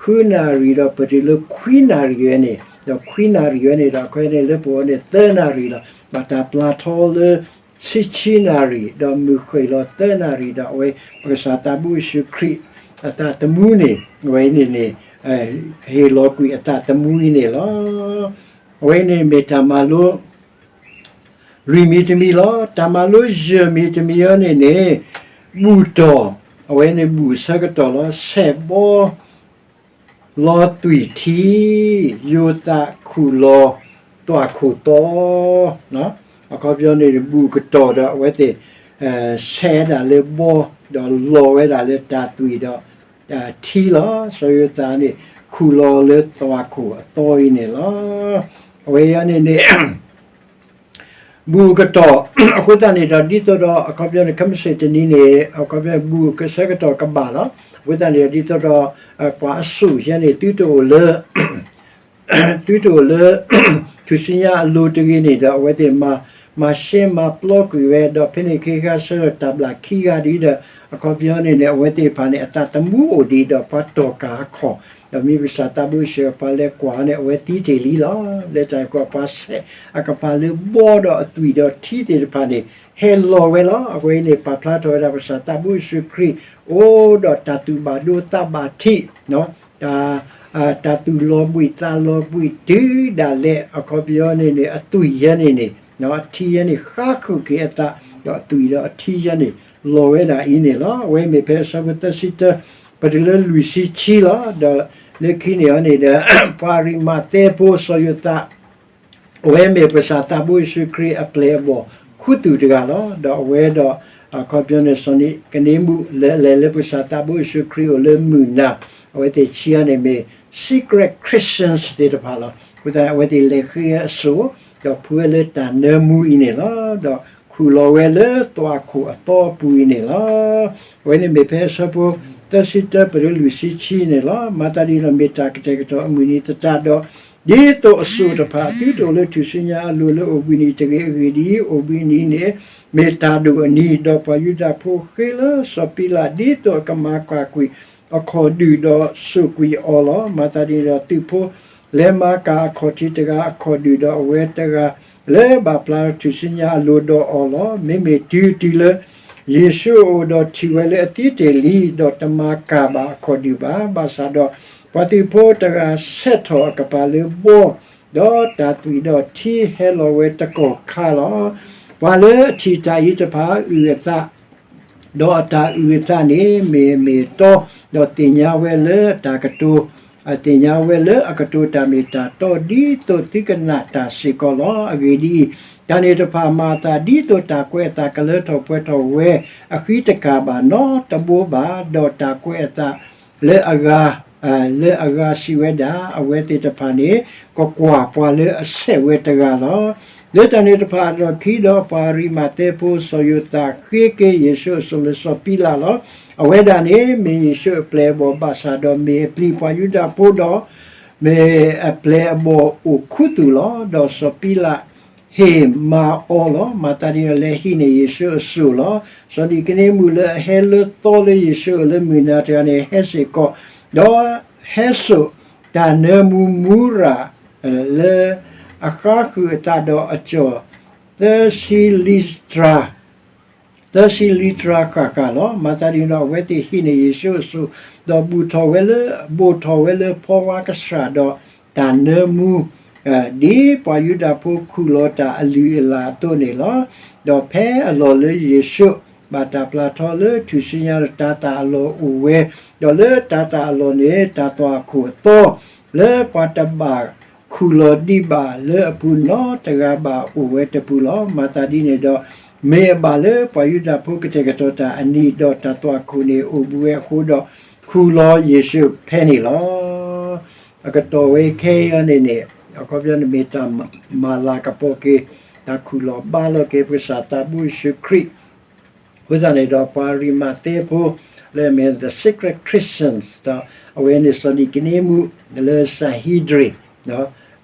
ဃုနၣ်ရံၣ်ဒီးပတုၤလၢခွံနၣ်ရံၣ်ဝဲန့ၣ်, ဒီးခွံနၣ်ရံၣ်ဝဲန့ၣ်ဒီး အခဲအံၤန့ၣ်လၢပဂီၢ်န့ၣ် သၢနၣ်ရံၣ်လီၤ. ဘၣ်တၢ်ပျၢ်ထီလၢ ဆံဆံနၣ်ရံၣ်, ဒီးမုၢ်ဃ့ၢ်လီၤသၢနၣ်ရံၣ်ဒီး အဝဲပကစၢ်သးဘိယ့ၣ်ၡူးခရံာ် အသးသမူန့ၣ် အဝဲအံၤန့ၣ်န့ၣ် ဟ့ၣ်လီၤကွံာ်အသးသမူအံၤန့ၣ်လီၤ. အဝဲအံၤန့ၣ်မ့ၢ်တၢ်မၤလိ လွံၢ်မံၤတမံၤလီၤ. တၢ်မၤလိယဲၢ်မံၤတမံၤအံၤန့ၣ်န့ၣ် ဘူၣ်တီၢ်, အဝဲန့ၣ်ဘူၣ်အဆၢကတီၢ်လီၤ. ဆဲးဘီ လီၤသွံၣ်ထံ, ယိၤသးခူၣ်လီၤသွၣ်ခိၣ်သီ, အခီပညီန့ၣ် ဘူၣ်ကတီၢ်ဒီးအဝဲသ့ၣ် ဆဲးဒၣ်လၢဘီ, ဒီးလီၤဝဲဒၣ်လၢတၢ်သွံၣ်ဒီးထံလီၤ. စီၤယိၤသးန့ၣ် ခူၣ်လီၤလၢသွၣ်ခိၣ်အသီအံၤန့ၣ်လီၤ. အဝဲအံၤန့ၣ်န့ၣ် ဘူၣ်ကတီၢ်, အဃိသတးန့ၣ်ဒီး ဒ်သိးဒီး အခီပညီန့ၣ် ခဲမုၢ်ဆ့ၣ်တနံၤန့ၣ် အခီပညီ ဘူၣ်ကဆၢကတီၢ်ကဘၣ်လီၤ. အဃိသတးန့ၣ်ဒီး ဒ်သိးဒီး ပှၤအစိၣ်ယဲန့ၣ် သုတအိၣ်လၢ သုတအိၣ်လၢ ထူၣ်စုညါအလိၤတဂ့ၤန့ၣ်ဒီး အဝဲသ့ၣ်မၤရှဲမၤပျီကွံာ်ဝဲ, ဒီးဖဲန့ၣ်က့ၤဃါဆၢဒီးတၢ်ဘျၣ်ခံဂၤဒ်ဒီး အခီပညီန့ၣ်န့ၣ် အဝဲသ့ၣ်တဖၣ်န့ၣ် အသးသမူအိၣ်ဒံးဒီးပှၤတီၢ်ကၢ်အခီၣ်, ဒီးမ့ၢ်ပကစၢ်သးဘိယ့ၣ်ၡူးပှၤလဲၤကွၢ်န့ၣ် အဝဲသံတ့ၢ်လံလီၤ. လၢတၢ်ကွၢ်ပှၤဆဲးအကပၤလၢဘီဒီး အသွံၣ်ဒီးထံသ့ၣ်တဖၣ်န့ၣ် ဟဲလီၤဝဲလီၤ. အဝဲအံၤန့ၣ် ပာ်ဖျါထီၣ်ဝဲဒၣ် ပကစၢ်သးဘိယ့ၣ်ၡူးခရံာ် အိၣ်ဒီးတၢ်သူၣ်ဘၣ်ဒိသးဘၣ်ထံး တၢ်သူၣ်လီၤဘှံးသးလီၤဘှံးတုၤဒၣ်လဲာ် အခီပညီန့ၣ်န့ၣ် အသွံၣ်ယဲန့ၣ်န့ၣ် အထံယဲန့ၣ် ဃါဃုာ်က့ၤအသး, ဒီးအသွံၣ်ဒီးအထံယဲန့ၣ် လီၤဝဲဒၣ်အံၤန့ၣ်လီၤ. အဝဲမ့ၢ်ဖဲအဆၢဖိသၢဆံတၢ ပတုၤလၢလွံၢ်ဆံခံလီၤ. ဒီးလၢခံန့ၣ်အံၤန့ၣ်ဒီး ပှၤအရံးမးသဲဖိစီၤယိၤသး အဝဲမ့ၢ်ပကစၢ်သးဘိယ့ၣ်ၡူးခရံာ်အပျဲၢ်အဘီၣ်ခူသူၣ်တဂၤလီၤ. ဒီးအဝဲဒီး အခီပညီန့ၣ် စီၤနံးကဒ့မူး လၢအလဲၤလၢပကစၢ်သးဘိယ့ၣ်ၡူးခရံာ်အအိၣ်လၢမုၢ်နၤ, အဝဲသ့ၣ်ခံဂၤန့ၣ်မ့ၢ် secret Christians သ့ၣ်တဖၣ်လီၤ. အဃိသတး အဝဲသ့ၣ်လဲၤဃ့ဝဲအစိၣ်, ဒီးဖှူဝဲလၢတၢ်နၢမူအံၤန့ၣ်လီၤ. ဒီးခူၣ်လီၤဝဲလၢသွၣ်ခိၣ်အသီအပူၤအံၤန့ၣ်လီၤ. အဝဲန့ၣ်မ့ၢ်ဖဲအဆၢဖိသၢဆံတၢ ပတုၤလၢလွံၢ်ဆံခံန့ၣ်လီၤ. မၤသးဒ်န့ၣ်ဒီး မ့ၢ်တၢ်ကတဲာ်ကတီၤအမုၢ်နံၤသတးဒီး ဒ်သိးအစိၣ်တဖၣ် သုတအိၣ်လၢထူၣ်စုညါအလိၤလၢအိၣ်ဘှံးနံၤတဂ့ၤ အဂ့ၢ်ဒ်အံၤ, အိၣ်ဘှံးနံၤန့ၣ် မ့ၢ်တၢ်ဒိၣ်အနံၤ, ဒီးပှၤယူဒၤဖိဃ့လၢစီၤပံၤလး ဒ်သိးအကမၤကွၢ်ကွံာ်အခီၣ်ဒုၣ်ဒီးစိာ်ကွံာ်အီၤလီၤ. မၤသးဒ်န့ၣ်ဒီး သုးဖိလဲၤမၤကၤအခီၣ်ထံးတဂၤအခီၣ်ဒုၣ်ဒီးအဝဲတဂၤ လၢဘၣ်ပျၢ်ထူၣ်စုညါအလိၤဒီးအီၤလီၤ. မ့မ့ၢ်တုၤတုၤလၢ ယ့ၣ်ၡူးအအိၣ်ဒီးထံၣ်ဝဲလၢအသံတ့ၢ်လံ, ဒီးတမၤကၢ်ဘၣ်အခီၣ်ဒူၣ်ဘၣ်. ဘၣ်ဆၣ်ဒီးပှၤသုးဖိတဂၤဆဲးထီၣ်အကပၤလၢဘီ, ဒီးတၢ်သွံၣ်ဒီးထံဟဲလီၤဝဲတကီၢ်ခါလီၤ. ပှၤလၢအထံၣ်တၢ်အံၤတဖၣ်အုၣ်အသး ဒီးအတၢ်အုၣ်အသးန့ၣ် မ့ၢ်အမ့ၢ်အတီ, ဒီးသ့ၣ်ညါဝဲလၢတၢ်ကတိၤ, သ့ၣ်ညါဝဲလၢအကတိၤတၢ်မ့ၢ်တၢ်တီ ဒ်သိးသုကနၣ်တၢ်စ့ၢ်ကီးလီၤ. အဂ့ၢ်ဒ်အံၤ, တၢ်န့ၣ်တဖၣ်မၤအသး ဒ်သိးတၢ်ကွဲးအသးကလၢထီၣ်ပှဲၤထီၣ်ဝဲအဃံတကၢ်ဘၣ်နီတဘိဘၣ်, ဒီးတၢ်ကွဲးအသးလၢအဂၤ လၢအဂၤစံးဝဲဒၣ်, အဝဲသ့ၣ်တဖၣ်န့ၣ် ကကွၢ်ပှၤလၢအဆဲးဝဲတဂၤလီၤ. လၢတၢ်န့ၣ်တဖၣ်အလီၢ်ခံဒီး ပှၤအရံးမၤသဲဖိစီၤယိၤသးဃ့က့ၤယ့ၣ်ၡူးအစိၣ်လၢစီၤပံလးလီၤ. အဝဲဒၣ်န့ၣ် မ့ၢ်ယ့ၣ်ၡူးအပျဲၢ်အဘီၣ်ဘၣ်ဆၣ်ဒီး မ့ၢ်အပျံၤပှၤယူဒၤဖိဒီး မ့ၢ်အပျဲၢ်အဘီၣ်အိၣ်ခူသူၣ်လီၤ. ဒီးစီၤပံလးဟ့ၣ်မၤအီၤလီၤ. မၤသးဒ်န့ၣ်ဒီး လဲၤဟံးန့ၢ်ယ့ၣ်ၡူးအစိၣ်လီၤ. စီၤနံၤကဒ့မူးလၢအဟဲလၢသီလၢယ့ၣ်ၡူးအအိၣ်လၢမုၢ်နၤတဂၤန့ၣ် ဟဲစ့ၢ်ကီး, ဒီးဟဲစိာ်တၢ်နၢမူမူရၤ လၢအဃါဃုာ်အသးဒီးအကၠီၣ် သၢဆံလံးစတြၤ သၢဆံလံးစတြၤဃၣ်ဃၣ်လီၤ. မၤသးဒ်န့ၣ်ဒီး အဝဲသ့ၣ်ဟံးန့ၢ်ယ့ၣ်ၡူးအစိၣ်, ဒီးဘူၣ်ထီၣ်ဝဲလၢ, ဘူၣ်ထီၣ်ဝဲလၢဖီဝါကစၢ်ဒီးတၢ်နၢမူ, ဒ်ပှၤယူဒၤဖိခူၣ်လီၤတၢ်အလုၢ်အလၢ်အသိးန့ၣ်လီၤ. ဒီးဖဲအလီၢ်လၢယ့ၣ်ၡူးဘၣ်တၢ်ပျၢ်ထီလၢထူၣ်စုညါဒီး တၤသၣ်အလီၢ်အိၣ်ဝဲ, ဒီးလၢတၤသၣ်အလီၢ်န့ၣ် တၢ်သွၣ်ခိၣ်အသီ လၢပှၤတဘၣ်ခူၣ်လီၤဒံးဘၣ်လၢအပူၤနီတဂၤဘၣ်အိၣ်ဝဲတပူၤလီၤ. မၤသးဒ်န့ၣ်ဒီး မ့ၢ်အဘၣ်လၢပှၤယူဒၤဖိကတဲာ်ကတီၤတၢ်အနံၤ ဒီးတၢ်သွၣ်ခိၣ်န့ၣ်အိၣ်ဘှံးဝဲအဃိဒီး ခူၣ်လီၤယ့ၣ်ၡူးဖဲန့ၣ်လီၤ. အကတီၢ်ဝဲခဲအံၤန့ၣ်န့ၣ် အခီပညီန့ၣ်မ့ၢ်တၢ်မၤလၤကပီၤက့ၤ တၢ်ခူၣ်လီၤဘါလီၤက့ၤပကစၢ်သးဘိယ့ၣ်ၡူးခရံာ် အဃိသတးန့ၣ်ဒီး ပှၤအရံးမၤသဲဖိ လၢအမ့ၢ် the secret Christians ဒီး အဝဲန့ၣ်စီၤနံၤကဒ့မူး လၢ Sanhedrin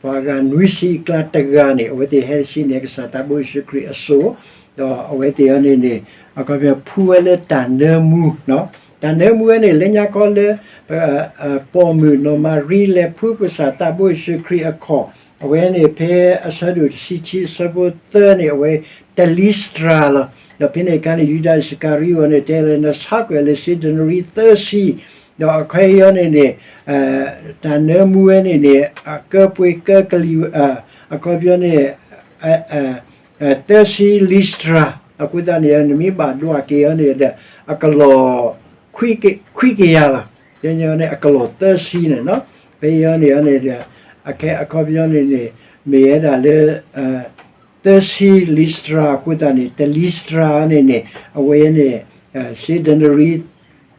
ပှၤဂၤနွံဆံအကျါတဂၤန့ၣ် အဝဲသ့ၣ်ဟဲဆံးန့ၢ်ကစၢ်သးဘိယ့ၣ်ၡူးခရံာ်အစိၣ်, ဒီးအဝဲသ့ၣ်အံၤန့ၣ်န့ၣ် အခီပညီဖှူဝဲလၢတၢ်နၢမူ, တၢ်နၢမူဝဲန့ၣ် လၢညါခီလၢ ပိာ်မုၣ်နီၢ်မၤရံလဲၤဖှူကစၢ်သးဘိယ့ၣ်ၡူးခရံာ်အခီၣ်, အဝဲန့ၣ်ဖဲအဆၢဒိၣ်တဆံခံအဆၢဖိသၢန့ၣ် အဝဲတလံးစတြၤလီၤ. ဒီးဖဲန့ၣ်အခါန့ၣ် ယူဒၤအံၣ်စကၤရံၤအိၣ်န့ၣ် တဲလၢနဆါကွံာ်လၢစ့ဒနရံသၢဆံ, ဒီးအခီပညီန့ၣ်န့ၣ် တၢ်နၢမူဝဲန့ၣ်န့ၣ် ကၢပှ့ၤကၢကလံၤ, အခီပညီန့ၣ် သၢဆံလံးစတြၤ, အဃိသတးန့ၣ် နမ့ၢ်ဘၣ်ဒွးက့ၤအီၤန့ၣ်ဒီး အကလီၢ်ခွံကယၤလီၤ. န့ၣ် အကလီၢ်သၢဆံန့ၣ်, ဖဲအံၤန့ၣ်န့ၣ်ဒီး အခဲအခီပညီန့ၣ်န့ၣ် မ့ၢ်ဝဲဒၣ်လၢ သၢဆံလံးစတြၤအဃိသတးန့ၣ် တလံးစတြၤန့ၣ်န့ၣ် အဝဲန့ၣ် စ့ဒနရံ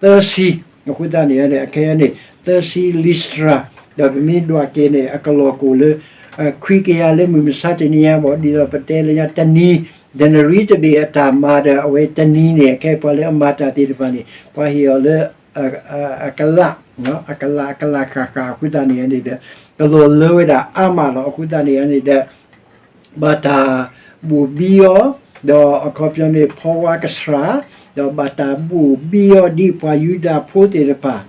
သၢဆံ, အဃိသတးန့ၣ်န့ၣ် အခဲအံၤန့ၣ် သၢဆံလံးစတြၤ, ဒီးပမ့ၢ်ဒွးက့ၤန့ၣ် အကလီၢ်ကအိၣ်လၢ ခွံကယၤလၢမုၢ်မဆါတနံၤညါဘၣ်, ဒ်သိးပတဲလၢညါတနံၤ ဒနရံတဘ့ၣ်အတၢ်မၤဒီး အဝဲတနံၤန့ၣ် အခဲအံၤပှၤလၢအမၤတၢ်သ့ၣ်တဖၣ်န့ၣ် ပှၤဟ့ၣ်အီၤလၢ အကလး, အကလး အကလးဃၣ်ဃၣ်အဃိသတးန့ၣ်န့ၣ်ဒီး ကလီၢ်လၢဝဲဒၣ်အါမးလီၤ. အဃိသတးန့ၣ်န့ၣ်ဒီး ဘၣ်တၢ်ဘိၣ်ဘံအီၤ, ဒီးအခီပညီန့ၣ်ဖီဝါကစၢ်, ဒီးဘၣ်တၢ်ဘိၣ်ဘံအီၤဒ်ပှၤယူဒၤဖိသ့ၣ်တဖၣ်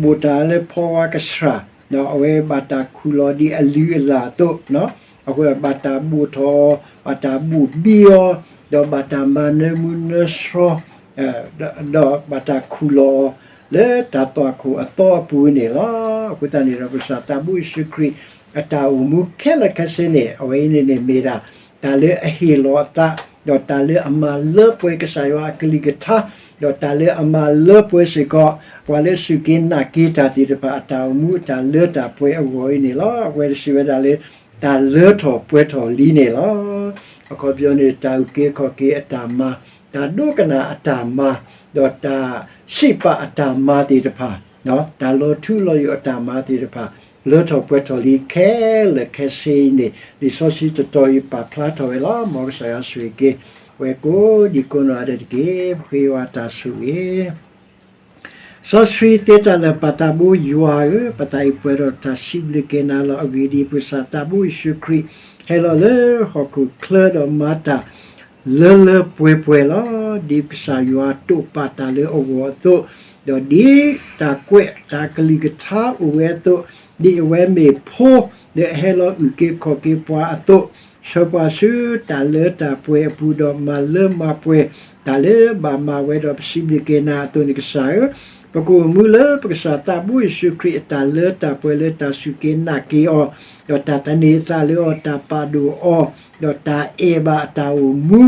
ဘိၣ်တၢ်လၢဖီဝါကစၢ်, ဒီးအဝဲဘၣ်တၢ်ခူၣ်လီၤဒ်အလုၢ်အလၢ်အသိး, အဃိဘၣ်တၢ်ဘိၣ်ထီၣ်, ဘၣ်တၢ်ဘိၣ်ဘံအီၤ, ဒီးဘၣ်တၢ်မၤနၢမူနၢဆှီ, ဒီးဘၣ်တၢ်ခူၣ်လီၤအီၤ လၢတၢ်သွၣ်ခိၣ်အသီအပူၤန့ၣ်လီၤ. အဃိသတးန့ၣ်ဒီး ကစၢ်သးဘိယ့ၣ်ၡူးခရံာ် အတၢ်အိၣ်မူခဲလၢာ်ခဲဆ့န့ၣ် အဝဲအံၤန့ၣ်န့ၣ်မ့ၢ်ဒၣ် တၢ်လၢအဟ့ၣ်လီၤအသး, ဒီးတၢ်လၢအမၤလၢပှဲၤကစၢ်ယွၤအကလုၢ်ကထါ, ဒီးတၢ်လၢအမၤလၢပှဲၤစ့ၢ်ကီး ပှၤလၢအစူၢ်က့ၤနာ်က့ၤတၢ်သ့ၣ်တဖၣ် အတၢ်အိၣ်မူအတၢ်လၢတၢ်ပှဲၤအဂီၢ်အံၤန့ၣ်လီၤ. အဝဲစံးဝဲဒၣ်လၢ တၢ်လၢထီၣ်ပှဲၤထီၣ်လံန့ၣ်လီၤ. အခီပညီန့ၣ် တၢ်အုၣ်က့ၤခီၣ်က့ၤအတၢ်မၤ, တၢ်ဒိကနၣ်အတၢ်မၤ, ဒီးတၢ်စံးပာ်အတၢ်မၤသ့ၣ်တဖၣ်, တၢ်လီၤထူလီၤယိာ်အတၢ်မၤသ့ၣ်တဖၣ် လၢထီၣ်ပှဲၤထီၣ်လံခဲလၢာ်ခဲဆ့အံၤန့ၣ် လံာ်စီဆှံတတီၤအံၤပာ်ဖျါထီၣ်ဝဲလီၤ. မ်ကစၢ်ယွၤဆိၣ်ဂ့ၤက့ၤ ပဝဲကိးဒံကိးနီၢ်ဂၤဒဲးတက့ၢ်. ပဃ့ယွၤတၢ်ဆိၣ်ဂ့ၤ စီဆှံသ့တၢ်လၢာ် ပၢ်သးဘိယွၤဧၢ, ပသးအံၤပှဲၤဒီးတၢ်စံးဘျုးက့ၤနၤလီၤ. အဂ့ၢ်ဒ်အံၤ, ပကစၢ်သးဘိယ့ၣ်ၡူးခရံာ် ဟဲလီၤလၢဟီၣ်ခိၣ်ချၢဒီးမၤတၢ်လၢလၢပှဲၤပှဲၤလီၤ. ဒ်ပကစၢ်ယွၤတိာ်ပာ်တၢ်လၢအဂီၢ်အသိး, ဒီးဒ်တၢ်ကွဲးတၢ်ကလုၢ်ကထါအိၣ်ဝဲအသိး, ဒ်အဝဲမ့ၢ်ဖိလၢအဟဲလီၤအုၣ်က့ၤခီၣ်က့ၤပှၤအသိး, ဆှၢပှၤဆူတၢ်လၢတၢ်ပှဲၤအပူၤ ဒီးမၤလၢမၤပှဲၤတၢ်လၢဘၣ်မၤဝဲဒီး ပစံးဘျုးက့ၤနၤအသိးန့ၣ် ကစၢ်ဧၢ, ပကအိၣ်မူလၢပကစၢ်သးဘိယ့ၣ်ၡူးခရံာ်အတၢ်လၢတၢ်ပှဲၤလၢတၢ်စူၢ်က့ၤနာ်က့ၤအီၤ, ဒီးတၢ်သန့ၤအသးလၢအီၤ, တၢ်ပာ်ဒိၣ်အီၤ, ဒီးတၢ်အဲၣ်ဘၣ်အတၢ်အိၣ်မူ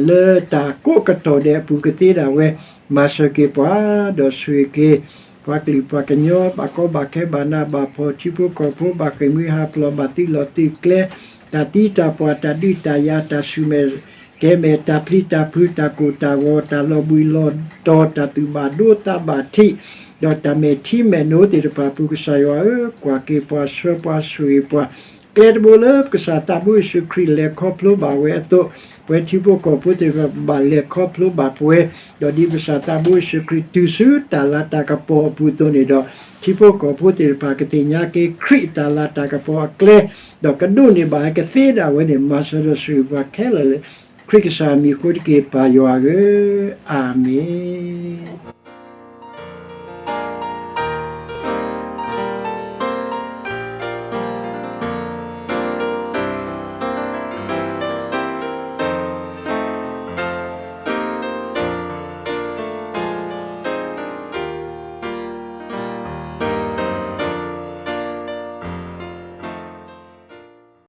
လၢတၢ်ကိးကတီၢ်ဒဲးအပူၤကသ့ဒၣ်ဝဲ, မၤစၢၤက့ၤပှၤ, ဒီးဆိၣ်ဂ့ၤက့ၤ ပှၤကလုာ်ပှၤကညီ ဘၣ်ကီဘၣ်ခဲ ဘၣ်နးဘၣ်ဖှီၣ် ထံဖိကီၢ်ဖိ ဘၣ်ဃ့ၢ်မှံဟးဖျိး ဘၣ်သုးလီၢ်သုးကျဲ, တၢ်သံတၢ်ပှၢ် တၢ်ဒုးတၢ်ယၤ တၢ်ဆူၣ်မဲာ်ကဲမဲာ် တၢ်ပျံၤတၢ်ဖုး တၢ်ကိၢ်တၢ်ဂီၤ တၢ်လီၤဘှံးလီၤတီၤ တၢ်သူၣ်ဘၣ်ဒိသးဘၣ်ထံး ဒီးတၢ်မဲာ်ထံမဲာ်နိသ့ၣ်တဖၣ်အပူၤ ကစၢ်ယွၤဧၢ, ကွၢ်က့ၤပှၤ ဆှၢပှၤ ဆိၣ်ဂ့ၤပှၤ ကျဲတဘိလၢပကစၢ်သးဘိယ့ၣ်ၡူးခရံာ်လဲၤခီဖျိဘၣ်ဝဲအသိး, ပဝဲထံဖိကီၢ်ဖိသ့ၣ်တဖၣ် ဘၣ်လဲၤခီဖျိဘၣ်ပဝဲ, ဒီးဒ်ပကစၢ်သးဘိယ့ၣ်ၡူးခရံာ်တုၤဆူတၢ်လၤတၢ်ကပီၤအပူၤအသိးန့ၣ်ဒီး, ထံဖိကီၢ်ဖိသ့ၣ်တဖၣ် ကသ့ၣ်ညါက့ၤခရံာ်အတၢ်လၤတၢ်ကပီၤအကျဲ, ဒီးကဒိးန့ၢ်ဘၣ်ကသ့ဒၣ်ဝဲန့ၣ် မၤစၢၤဒီးဆိၣ်ဂ့ၤပှၤခဲလၢာ်လၢ ခရံာ်ကစၢ်မံၤအဃိတက့ၢ် ပၢ်ယွၤဧၢ, အၤမ့ၣ်.